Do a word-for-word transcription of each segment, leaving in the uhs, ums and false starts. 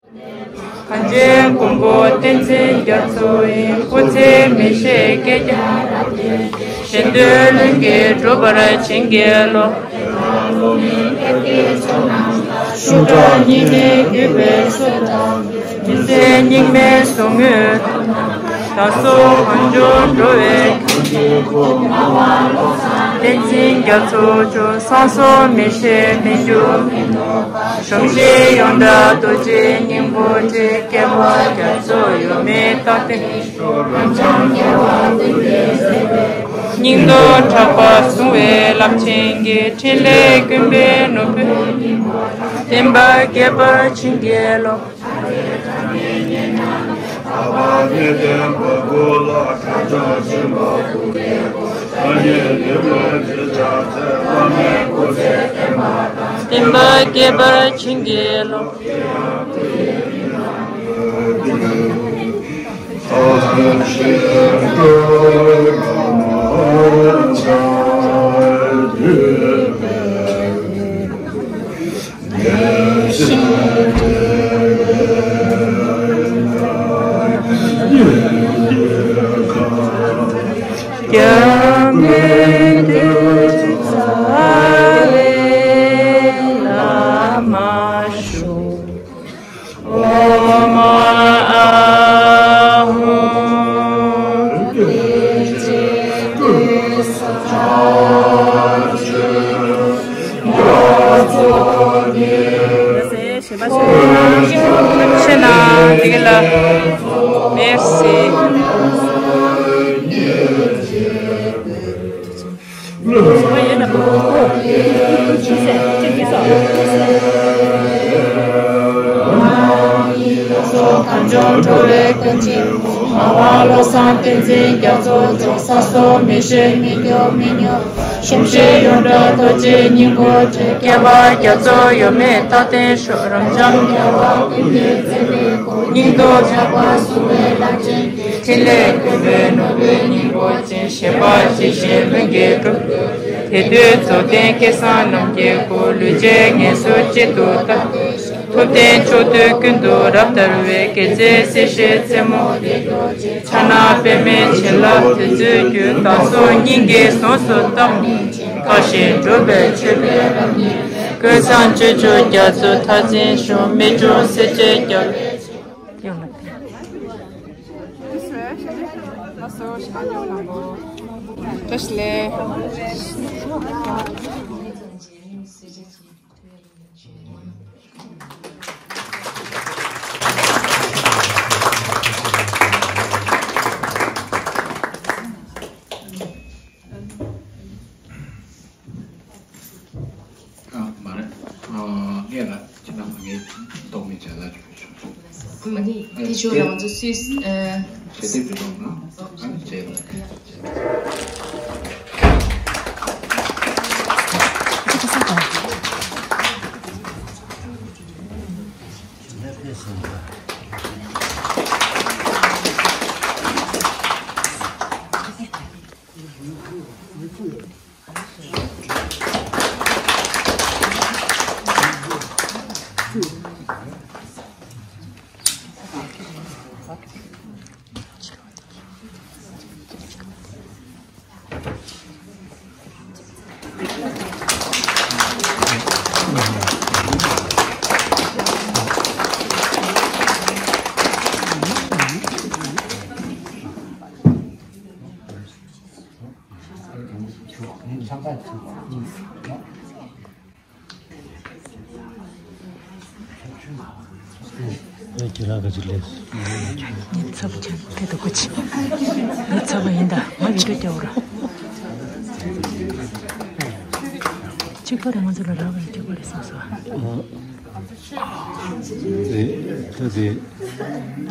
གངས་ཅན་མགོན་པོ་བསྟན་འཛིན་རྒྱ་མཚོ་ཡི། སྐུ་ཚེ་མི་ཤིགས་བསྐལ་བརྒྱར་རབ་བརྟན། གཞན་དོན་ལྷུན་གྱིས་གྲུབ་པར་བྱིན་གྱིས་རློབས། ཤུགས་དྲག་སྙིགས་མའི་རྒྱུད་པའི་སྲོག་དང་། མི་ཟད་སྙིགས་མའི་ཟུག་རྔུ། བདག་སོགས་གངས་ལྗོངས་འགྲོ་བའི་བསྟན་འཛིན་རྒྱ་མཚོ་མཆོག། སངས་རྒྱས་མི་ཤིགས་མི་འགྱུར། གཞོམ་གཞིག་ཡོངས་གྲགས་རྡོ་རྗེའི་སྙིང་པོ་ཁྲིད། བསྐལ་པ་རྒྱ་མཚོ་ཡོལ་མེད་རྟག་བརྟན། སྙིང་སྟོབས་གྲགས་པ་གཟུང་བའི་རླབས་ཆེན་གྱི། ཕྲིན་ལས་ཀུན་པའི་ནོར་བུ་བསྟན་པ་རྒྱས་པར་བྱིན་གྱིས་རློབས། བསྟན་པ་རྒྱས་པར་བྱིན་གྱིས་རློབས། ཤེས་ན་དེ་ག་ལ། Merci། གངས་ལྗོངས་འགྲོ་བའི་ཀུན་མཁྱེན། ངག་དབང་བློ་བཟང་བསྟན་འཛིན་རྒྱ་མཚོ་མཆོག། ས་སོགས་མི་ཤིགས་མི་འགྱུར་མི་ཉམས། གཞོམ་གཞིག་ཡོངས་གྲགས་རྡོ་རྗེའི་སྙིང་པོ་ཁྲིད། བསྐལ་པ་རྒྱ་མཚོ་ཡོལ་མེད་རྟག་བརྟན་ཤོག། རབ་འབྱམས་རྒྱལ་བ་ཀུན་གྱི་སྲས་ཀྱི་སྐུ། སྙིང་སྟོབས་གྲགས་པ་གཟུང་བའི་རླབས་ཆེན་གྱི། ཕྲིན་ལས་ཀུན་པའི་ནོར་བུའི་སྙིང་པོ་ཅན། ཞེན་པ་ཇི་བཞིན་ལྷུན་གྱིས་གྲུབ། དེ་དུས་རྫོགས་ལྡན་སྐལ་བཟང་རྣམས་ཀྱི་སྐུ། ལུས་ཅན་ངལ་གསོ་གཅིག་ཏུ་བལྟ། ཐུབ་བསྟན་ཕྱོགས་དུས་ཀུན་ཏུ་རབ་དར་བའི། དགེ་རྩའི་སྲིད་ཞིའི་རྩེ་མོ་འདི། ཕྱག་ན་པདྨོའི་བྱིན་རླབས་དེ་མཛོད་ཀྱི། བདག་སོགས་སྙིང་གའི་གཟུངས་སུ་བལྟམས། བཀའ་བཞིན་སྒྲུབ་པའི་མཆོད་པའི་རབ་བརྙེས། ཀུན་བཟང་སྤྱོད་མཆོག་རྒྱ་མཚོའི་མཐར་འཛིན་ཤོག། རྨད་བྱུང་སྲས་བཅས་རྒྱལ་བའི། བཀྲ་ཤིས་བདེ་ལེགས། ཨ་མ་རེད། ཨ་ངས་ལ་ཁྱེད་རང་ངའི་གཏོང་མི་བྱ་ལ་ཅིག་ཞུ། ཨ་ནི་དེ་ཞོར་ལ་ང་ཚོ་སུད་སི་ཨ་ཞེ་དེབ་ཀྱི་གཏོང་ན་ཨ་ནི་བྱས་ལ། ཁྱེད་རང་ག་ཚོད་ལས། ངའི་ཚབ་བྱས་ཏེ་འདུག་གོ་ཅི། ངའི་ཚབ་ཡིན་ད་ང་བི་ཌིའོ་རྒྱག་ར། གཅིག་པ་རེད། ང་ཚོ་ལ་རག་པ་ཡིན། གཅིག་པ་རེད་བསམ་སོང་། དེ་ད་དེ་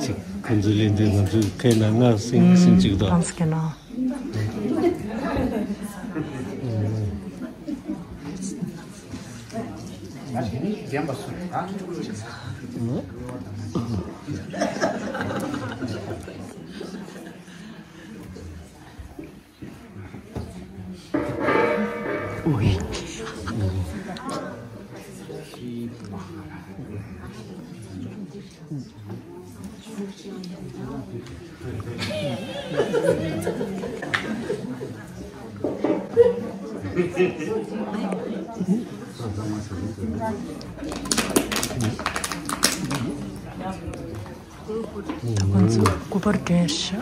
ཅིག་ཁོང་ཚོ་ལས་འདི་ང་ཚོའི་ཁའི་ནང་ང་སེང་སེང་གཅིག་དང་། ཨང་སྐད་ནང་། ང་ཚོ་སྐུ་པར་སྒྲོན་ཤག་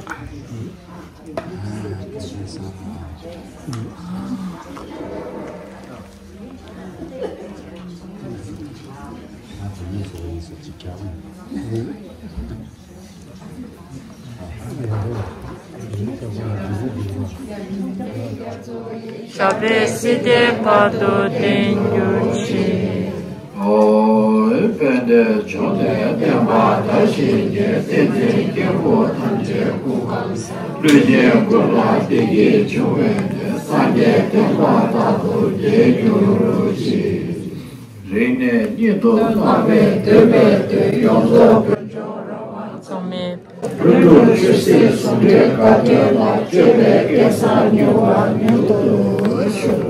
ཞབས་པད་སྲིད་མཐའི་བར་དུ་བརྟན་གྱུར་ཅིག་ཨོ། དཔལ་ལྡན་འབྱུང་གནས་བསྟན་པ་དར་ཞིང་རྒྱས། བསྟན་འཛིན་སྐྱེ་བོ་ཐམས་ཅད་སྐུ་ཁམས་བཟང་། ལུས་ཅན་ཀུན་ལ་བདེ་སྐྱིད་འབྱུང་བའི་གནས། སངས་རྒྱས་བསྟན་པ་རྟག་ཏུ་རྒྱས་གྱུར་ཅིག་རིང་ནས་ཉིད་དུ་བརྟག་པའི་འདོད་པའི་དོན། ཡོངས་རྫོགས་དཀོན་མཆོག་རང་དབང་ཚང་མའི་ལྷུན་གྲུབ་ཆོས་སྲིད་ཟུང་འབྲེལ་དགའ་སྟོན་ལ། སྤྱོད་པའི་སྐལ་བཟང་མྱུར་བ་མྱུར་དུ་ཤོག་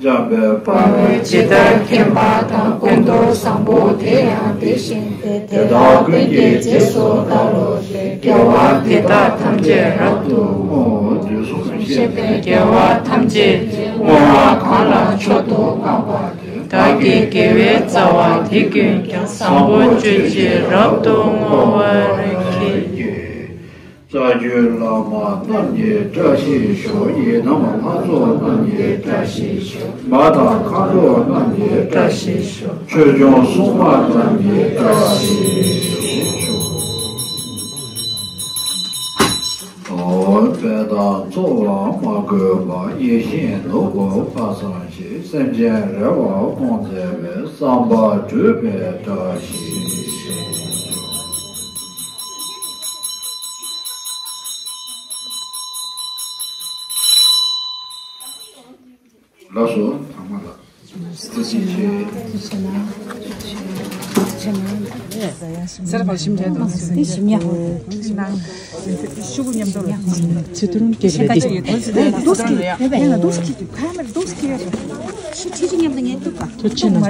འཇམ་དཔལ་དཔའ་བོས་ཇི་ལྟར་མཁྱེན་པ་དང་། ཀུན་ཏུ་བཟང་པོ་དེ་ཡང་དེ་བཞིན་ཏེ། དེ་དག་ཀུན་གྱི་རྗེས་སུ་བདག་སློབ་སྟེ། དགེ་བ་འདི་དག་ཐམས་ཅད་རབ་ཏུ་བསྔོའོ། དུས་གསུམ་གཤེགས་པའི་རྒྱལ་བ་ཐམས་ཅད་ཀྱིས། བསྔོ་བ་གང་ལ་མཆོག་ཏུ་བསྔགས་པ་དེས། བདག་གི་དགེ་བའི་རྩ་བ་འདི་ཀུན་ཀྱང་། བཟང་པོ་སྤྱོད་ཕྱིར་རབ་ཏུ་བསྔོ་བར་བགྱི། རྩ་བརྒྱུད་བླ་མ་རྣམས་ཀྱི་བཀྲ་ཤིས་ཤོག་ཡི་དམ་ལྷ་ཚོགས་རྣམས་ཀྱི་བཀྲ་ཤིས་ཤོག་མ་དང་མཁའ་འགྲོ་རྣམས་ཀྱི་བཀྲ་ཤིས་ཤོག་ཆོས་སྐྱོང་སྲུང་མ་རྣམས་ཀྱི་བཀྲ་ཤིས་ཤོག་ཨོ། དཔལ་དང་ཚོགས་ལ་མ་གུས་པ། ཡེ་ཤེས་ནོར་བུ་དཔག་བསམ་ཤིང་། སེམས་ཅན་རེ་བ་སྐོང་མཛད་པའི། བསམ་པ་འགྲུབ་པའི་བཀྲ་ཤིས་ཤོག་ལགས་སོ། ཚང་མ་ལ་བཀྲ་ཤིས་བདེ་ལེགས། ཟེར་བ་ཞིམ་རྒྱས་འདུག་དེ་ཞིམ་ཡག་ཤུ་གུ་མཉམ་དུ་ལ། ཚེ་ཐུར་སྐྱེ་གི་རེད། དེ་ཡང་ན་དུས་ཀྱི་ཡང་ན་དུས་ཀྱི་ཁ་མེད་དུས་ཀྱི་ཤུ་ཁྲི་ཅི་མཉམ་དུ་ངས་ཐུབ་པ། ཐུགས་ཆེ་གནང་།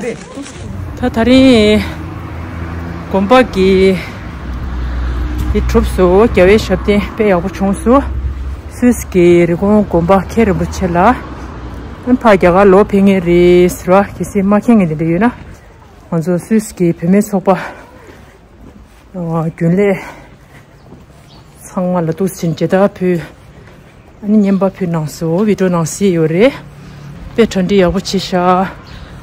ད་ད་རིང་དགོན་པ་གི་དེ་གྲུབ་སོང་། རྒྱལ་བའི་ཞབས་བརྟན་དཔེ་ཡག་པོ་བྱུང་སོང་། སུད་སི་གི་རི་ཀོན་དགོན་པ་མཁན་རིན་པོ་ཆེ་ལ་ཕར་རྒྱ་གར་ལོག་ཕེབས་མཁན་རེད་ཟེར་བ། གལ་སྲིད་མ་མཁྱེན་མཁན་དེ་འདྲ་ཡོད་ན། ང་ཚོ་སུད་སི་གི་བུད་མེད་ཚོགས་པ་རྒྱུན་ལས་ཚང་མ་ལ་ཐུགས་རྗེ་ཆེ་ནས་མཇལ་དར་ཕུལ། ཨ་ནི་རྔན་པ་ཕུལ་གནང་སོང་། བི་ཌིའོ་ནང་གཟིགས་ཡོད་རེད། དཔེ་གྲ་སྒྲིག་ཡག་པོ་བྱས་ཤག་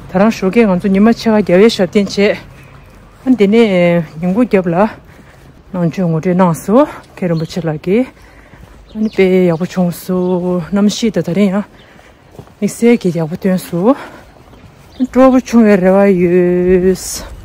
ད་རང་ཞོགས་ཀས་ང་ཚོ་ཉི་མ་ཕྱེད་ཀ་རྒྱལ་བའི་ཞབས་བརྟན་བྱས། ཨ་ནི་དེ་ནས་ཉིན་གུང་རྒྱབ་ལ་ནང་ཆོས་ངོ་སྤྲོད་གནང་སོང་། མཁན་རིན་པོ་ཆེ་ལགས་ཀྱིས། ཨ་ནི་དཔེ་ཡག་པོ་བྱུང་སོང་། གནམ་གཤིས་ད་ད་རིང་ཡང་དམིགས་བསལ་གྱི་ཡག་པོ་སྟོན་སོང་། སྤྲོ་པོ་བྱུང་བའི་རེ་བ་ཡོད།